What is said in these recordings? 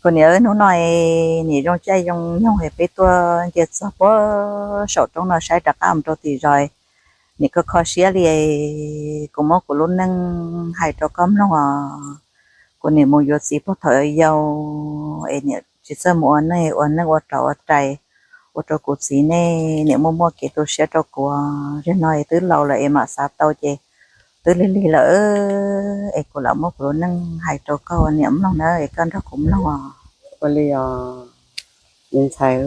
Kuv niam, hnub no niam zoo caij zoo nyoog es peb tuaj nce txog puag saum roob no saib rov qab mus rau tim zos, niam kho kho siab li. Kuv muab kuv lub neej hais rau koj mloog os. Kuv niam mus yuav txiv puag thaum yau es niam tsis txawj mus ua neej, ua neej ua rov ua rais ua rau kuv txiv nej niam muaj muaj kev tu siab rau kuv. Zaum no es twb laus lawm es mam xav tau ces twb lig lig lawm, es kuv lam muab kuv lub neej hais rau koj niam mloog na, es koj nrog kuv mloog os. Ua li os, me ntxhais,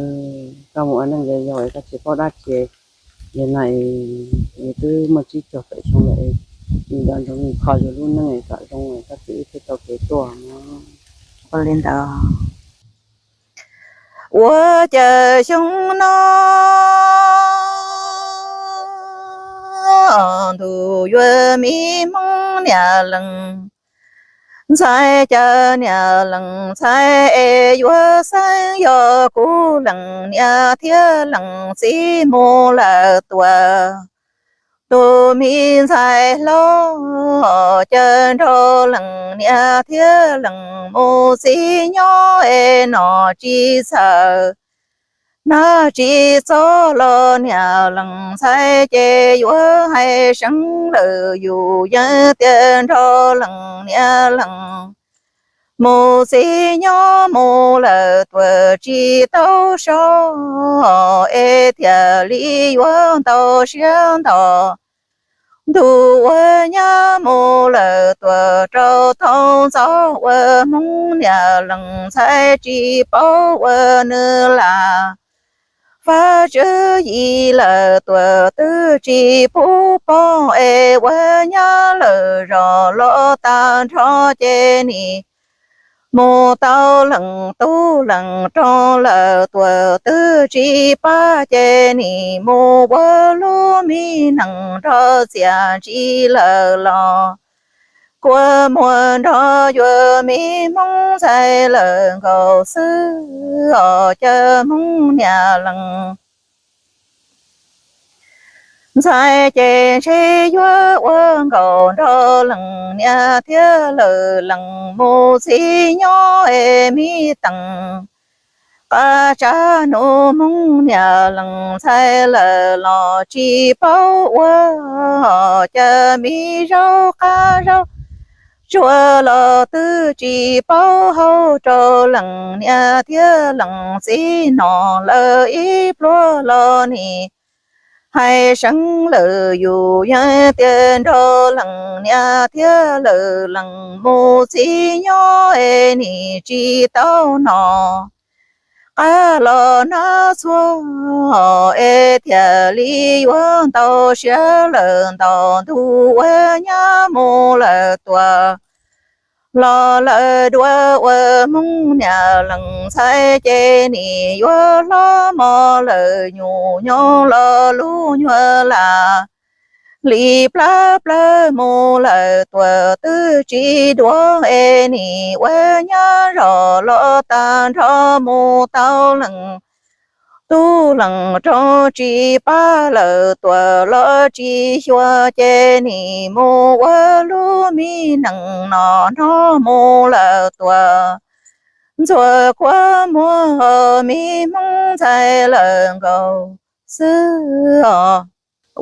koj mus ua neej yau yau es koj tsis paub dab tsi. Yog no es twb muaj tsib caug tawm xyoo lawm, nco ntsoov kho yus lub neej kom zoo es koj txiv wb thiaj tau kev tuaj no. Ua li ntawd. Ua cas xyoo no ntuj yuav me Hmoob niam lees ntxhais, cas niam lees ntxhais es yuav xeeb yog kuv lees niam thiab lees txiv mus lawm tuaj. Tus me ntxhais hlob cas nrog lees niam thiab lees mus txiv nyob es nom tsis txhawj nag tsis txob los niam lees ntxhais ces yuav hais seev lawm yus yeej tias nrog lees niam lees mus txiv nyob mus lawm tuaj tsis tau so es thiaj li yuav ntau siab nto. Ntuj ua nyab mus lawm tuaj rau thaum ntxov ua Hmoob niam lees ntxhais tsis paub ua nws lam fab tswv yim lawm tuaj twb tsis pub poj es ua nyab lawm zos los tag nrho ces nim mus tau lees tub lees roog lawm tuaj twb tsis pab ces nim mus ua lub me nees nrog txiaj ntsig lawm los kua muag nrog yuav me Hmoob ntxhais lawm nkaus xwb os cas Hmoob niam lees ntxhais ces ntshe yuav ua nkaus nrog lees niam thiab lawm lees mus txiv nyob es me tees qab tsa nus Hmoob niam lees ntxhais lawm los tsis paub ua cas me zaub qab zaub tsuag los twb tsis paub hau rau lees niam thiab lees txiv nom lawm ib pluag los nim hais seev lawm yus yeej tias nrog lees niam thiab lawm lees mus txiv nyob es nim tsis tau nom qab los nab txhua es thiaj li yuav ntau siab lawm nto ntuj ua nyab mus lawm tuaj los lawm dua ua Hmoob niam lees ntxhais ces nim yuav hlob mos lawm nyuam nyob los lub nyuag lam li plab plawg mus lawm tuaj twb tsis duav es nim ua nyab zos los tag nrho mus tau lees tub lees roog tsis pab lawm tuaj los tsis xyuas ces nim mus ua lub me nees no nrog mus lawm tuaj ntxhua kua muag me Hmoob ntxhais lawm nkaus xwb os.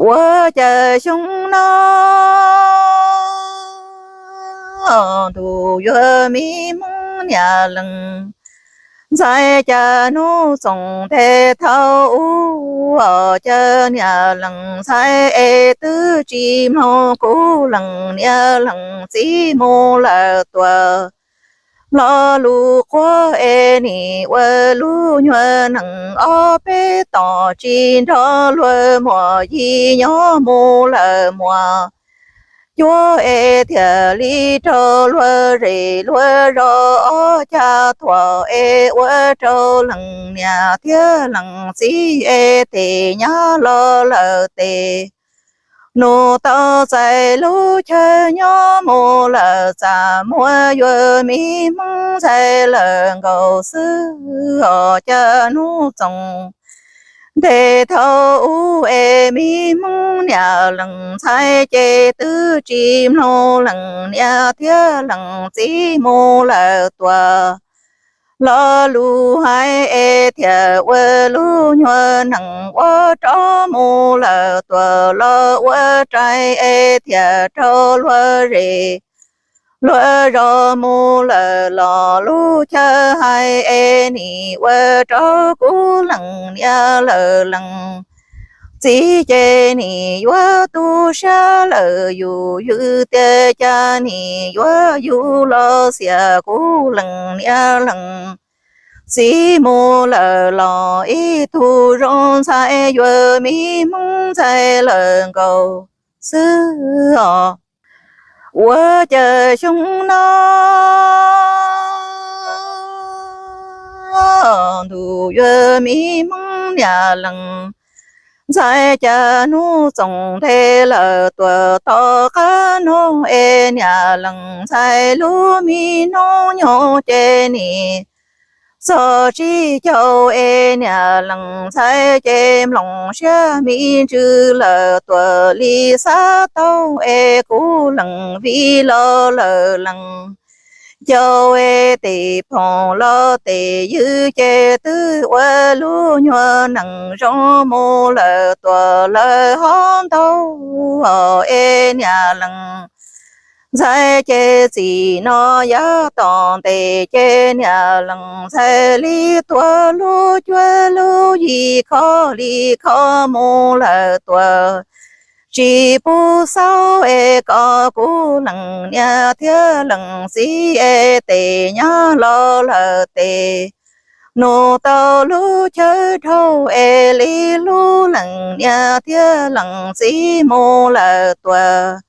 Ua cas xyoo no ntuj yuav me Hmoob niam lees ntxhais cas hnub txoos nte thaum ub os cas niam lees ntxhais es twb tsis mloog kuv lees niam lees txiv mus lawm tuaj lo lus quaj es nim ua lub nyuag nees ob peb tom tsis nrog luag muam yig nyob mus lawm muam cuab es thiaj li raug luag zes luag zos ob cag thuam es ua rau lees niam thiab lees txiv es tes nyab los lawm tes nus tau txais lub chaw nyob mus lawm txaj muag yuav me Hmoob ntxhais lawm nkaus xwb os cas hnub txoos nte thaum ub es me Hmoob niam lees ntxhais ces twb tsis mloog lees niam thiab lees txiv mus lawm tuaj Lo lus hais es thiaj ua lub nyuag nees ua rov mus lawm tuaj los ua raim es thiaj raug luag zes luag zos mus lawm los lub chaw hais es nim ua rau kuv lees niam lawm lees txiv ces nim yuav tu siab lawm yus ywj tias cas nim yuav yus los xiam kuv lees niam lees txiv mus lawm los ib tug zoo ntxhais yuav me hmoob ntxhais lawm nkaus xwb os. Ua cas xyoo no ntuj yuav me hmoob niam lees ntxhais cas hnub txoos nthe lawm tuaj tom qab no es niam lees ntxhais lub me hnub nyoog ces nim txog tsib caug es niam lees ntxhais ces mloog siab me ntsws lawm tuaj li xav tau es kuv lees vij los lawm lees caum es tes phoom los tes ywg ces twb ua lub nyuag nees zoo mus lawm tuaj lawm hov ntau os es niam lees ntxhais ces txij no yav tom ntej ces niam lees ntxhais li tuaj lub cuab lub yig kho li kho mus lawm tuaj tsis pub xauj es kom kuv lees niam thiab lees txiv es tes nyab los lawm tes nus tau lub chaw dhau es li lub lees niam thiab lees txiv mus lawm tuaj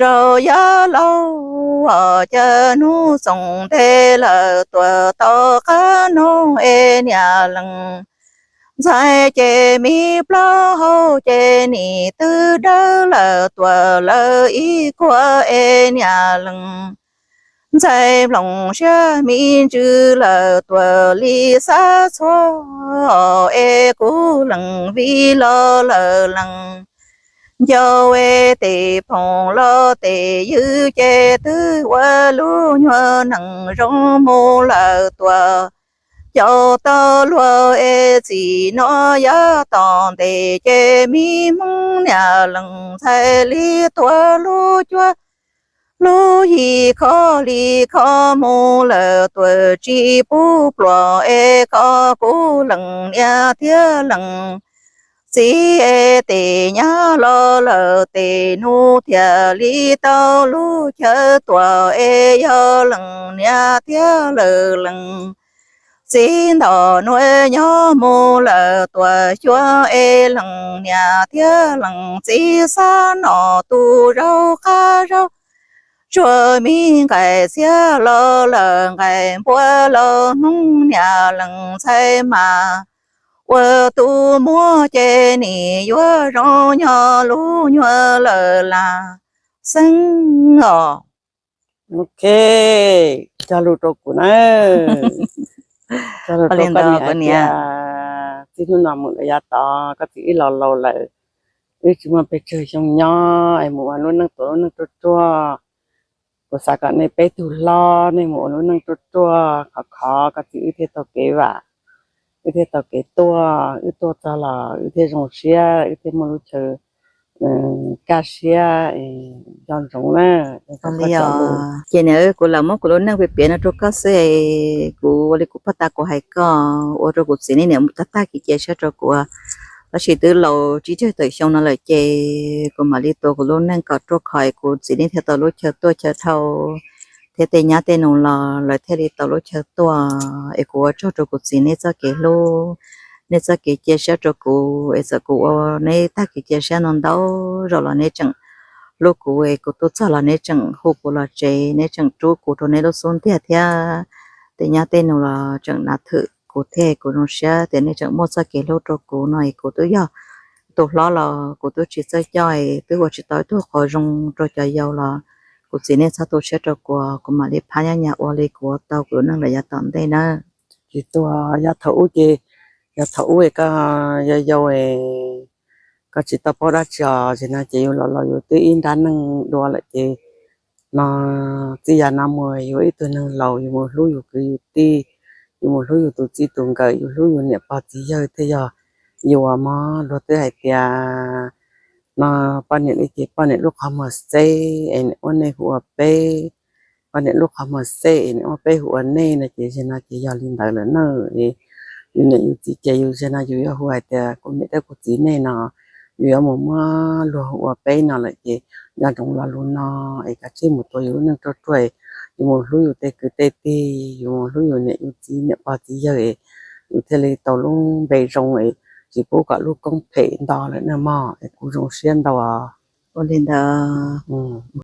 rau yav laus os cas hnub txoos nthe lawm tuaj tom qab no es niam lees ntxhais ces me plaub hau ces nim twb dawb lawm tuaj lawm ib kuag es niam lees ntxhais mloog siab me ntsws lawm tuaj li xav txhua es kuv lees vij los lawm lees caum es tes phoom los tes ywg ces twb ua lub nyuag nees zoo mus lawm tuaj caum tau luag es txij no yav tom ntej ces me hmoob niam lees ntxhais li tuaj lub cuab lub yig kho li kho mus lawm tuaj tsis pub pluag es kom kuv lees niam thiab lees txiv es tes nyab los lawm tes nus thiaj li tau lub chaw tuaj es yog lees niam thiab lawm lees txiv nto nuav nyob mus lawm tuaj xyuas es lees niam thiab lees txiv xav noj tus zaub qab zaub tsuag me nqaij xiab los lawm nqaij npua los hmoob niam lees ntxhais mas ua tus muab ces nim yuav zoo nyob lub nyuag lawm lam xeeb os. Ok, cog lus rau kuv na. Cog lus rau koj niam tias txij hnub no mus lawm yav tod koj txiv wb los laus lawm, wb tsis muaj pes tsawg xyoo nyob es mus ua lub neej tuam lub neej ruaj ruaj. Kuv xav kom nej peb tug hlob nej mus ua lub neej ruaj ruaj khov khov koj txiv wb thiaj tau kev vam, wb thiaj tau kev tuaj, wb tuaj txog los wb thiaj zoo siab, wb thiaj muaj lub chaw kaj siab nco ntsoov na. Ces niam, kuv lam muab kuv lub neej piav piav no rau koj xwb, kuv ua li kuv poj ta kuv hais koj, ua rau kuv txiv nej niam mus tag tag kev cia siab rau kuv. Tab sis twb laus tsib caug tawm xyoo no lawm ces kuv mam li tuav kuv lub neej kom ruaj khov es kuv txiv nej thiaj tau lub chaw tuaj chaw dhau, thiab tej nyab tej nus los lawv thiaj li tau lub chaw tuaj. Es kuv ua tsaug rau kuv txiv nej txoj kev hlub, nej txoj kev cia siab rau kuv es txawm kuv ua nej tag kev cia siab no ntau zaus los nej tseem hlub kuv es kuv tuaj txog los nej tseem hu kuv los tsev, nej tseem rub kuv rau nej lub xub ntiag thiab tej nyab tej nus los tseem nav thwm kuv thiab. Kuv zoo siab tias nej tseem muaj txoj kev hlub rau kuv no es kuv twb yog tus hlob los kuv twb tsis txawj coj es twb ua tsis tau ib tug qhov zoo rau cov yau los kuv txiv nej txhob tu siab rau kuv, kuv mam li phab nyab nyas ua li kuv ua tau kuv lub neej lawm yav tom ntej na. Tsis tuag, yog thaum ub ces, yog thaum ub es koj yau yau es koj tsis tau paub dab tsi os, ces no ces yus los los yus twb ib nrab neej dua lawm ces no txij yav no mus yus ib tug neeg laus yus mus hlub yus kwv yus tij, yus mus hlub yus tus txij tus nkawm, yus hlub yus niam pog txiv yawg thiaj yog yus uas mog. Luag twb hais tias no, poj niam li ces poj niam lub qhov muag xeb es niam ua nej hu ua peb, poj niam lub qhov muag xeb es niam ua peb hu ua nej no ces zaum no ces yog li ntawd lawm na. Yus niam yus txiv ces yus zaum no yus yuav hu hais tias kuv niam thiab kuv txiv nej no, yus yuav mus muab luag hu ua peb no lawm ces nco ntsoov lo lus no es kav tsij mus tua yus lub neej ruaj ruaj, yus mus hlub yus tej kwv tej tij, yus mus hlub yus niam yus txiv, niam pog txiv yawg, yus thiaj li tau lub npe zoo es tsis pub kom lub koob phem nto lawm na mog. Es kuv zoo siab ntau. Ua li ntawd.